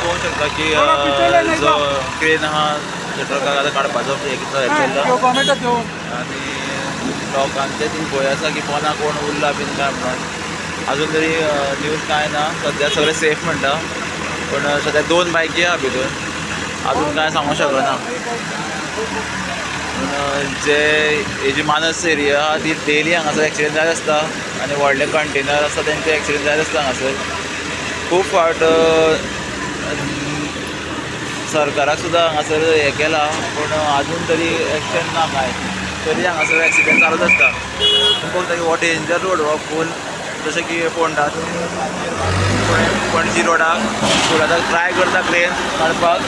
पळोवंक शकता की जो क्रेन आहा ट्रकाक आतां काडपाचो हें चल्ला आनी लोकांचे ती भंय आसा की पोना कोण उरला बीन काय म्हणून. अजून तरी न्यूज कांय ना, सद्या सगळें सेफ म्हणटा, पूण सद्या 2 बायकी आहा भितर, अजून कांय सांगूंक शकना. पूण जे ही जी मानस एरिया आहा ती डेली हांगासर एक्सिडंट जायत आसता आनी व्हडले कंटेनर आसता तेंचे एक्सिडंट जायत आसता हांगासर. खूब फावट सरकाराक सुद्दां हांगासर हें केलां, पूण अजून तरी एक्शन ना कांय, तरी हांगासर एक्सिडंट चालूच आसता. तुमी पळोवंक शकता की हो डेंजर रोड हो फूल, जशें की फोंडा पणजी रोडाक फूल आतां ट्राय करता क्रेन काडपाक.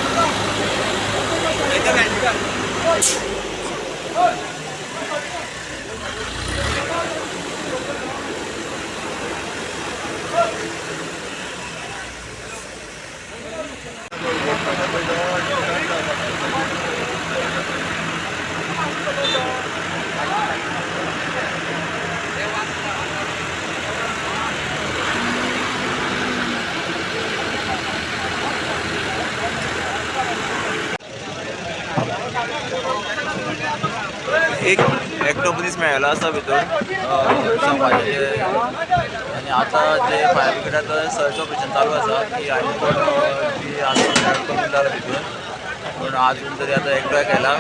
एक एकटो मनीस मेळ्ळो आसा भितर समाजाचे. आनी आतां जे फायर ब्रिगेडाक सर्च ऑपरेशन चालू आसा की आनी कोण बी आसा कमी जाला भितर, पूण आजून तरी आतां एकटो केला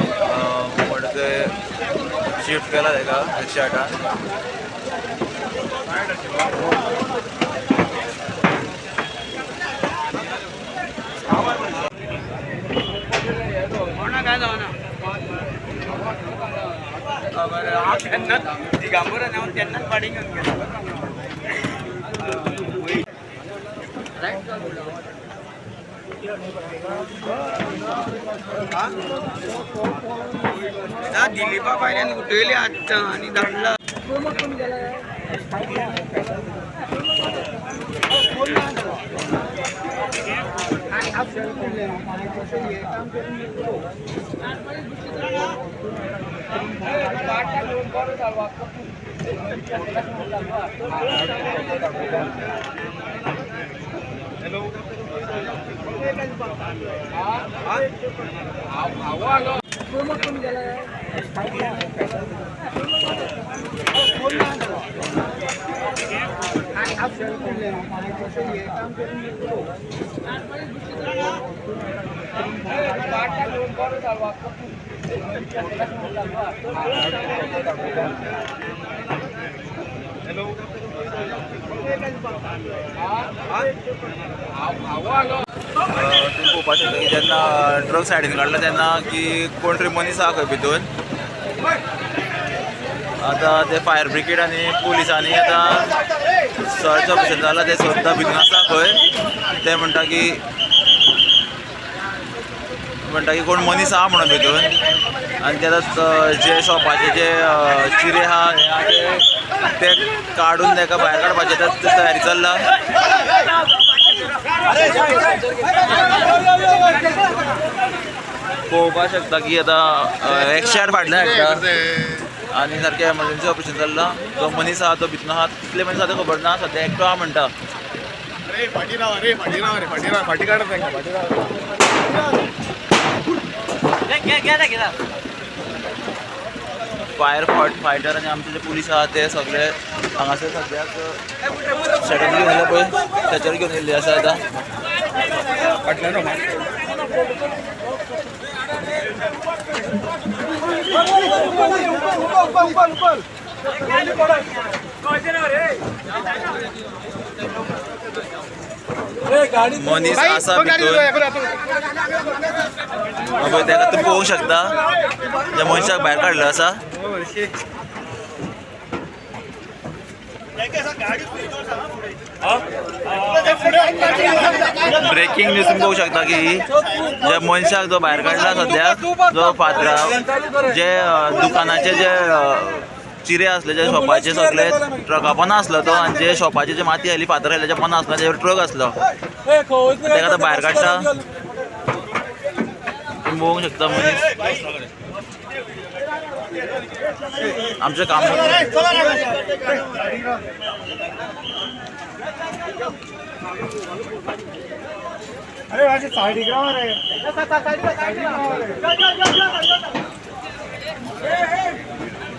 म्हण ते शिफ्ट केला तेका 108. त्यांनाच दिगंबरान हांव तेन्नाच पाडी घेवन गेलो. ना दिलीपा भायल्यान उठयले आतां आनी धाडला. तुम्ही पळोवपाक शकता की जेन्ना ट्रक सायडीन काडला तेन्ना की कोण तरी मनीस आहा खंय भितून. आतां ते फायर ब्रिगेड आनी पुलिसांनी आतां सर्च ऑपरेशन जाला, ते सोदता भितून आसा खंय. ते म्हणटा की कोण मनीस आहा म्हणून भितून. आनी ते आतां जे शॉपाचे जे चिरे आहा हे आहा ते काडून ताका भायर काडपाचे तयारी चल्ला. पळोवपाक शकता की आतां 108 फाटल्यान हाडटा आनी सारकें एमर्जन्सी ऑपरेशन चल्लां. जो मनीस आहा तो भितून आहा, कितले मनीस आहा ते खबर ना, सद्या एकटो आहा म्हणटा. फायर फायटर आनी आमचे जे पुलीस आहा ते सगळे हांगासर सद्याक स्ट्रेचर घेवन येयले पळय, स्ट्रेचर घेवन येयल्ले आसा आतां. मनीस आसा भितर पळय, तेका तुमी पळोवंक शकता त्या मनशाक भायर काडलो आसा. ब्रेकिंग न्यूज तुमी पळोवंक शकता की ज्या मनशाक जो भायर काडला सद्या, जो फातरा जे दुकानाचे जे चिरे आसले, जे शॉपाचे सगळे ट्रका पोना आसलो तो, आनी जे शॉपाचे जे माती आयली फातर आयले तेच्या पोना आसलो, तेजेर ट्रक आसलो, तेका आतां भायर काडटा. तुमी पळोवंक शकता मनीस आमचें काम. अरे माझी सायडीक राव रे. सायडीक राव रे.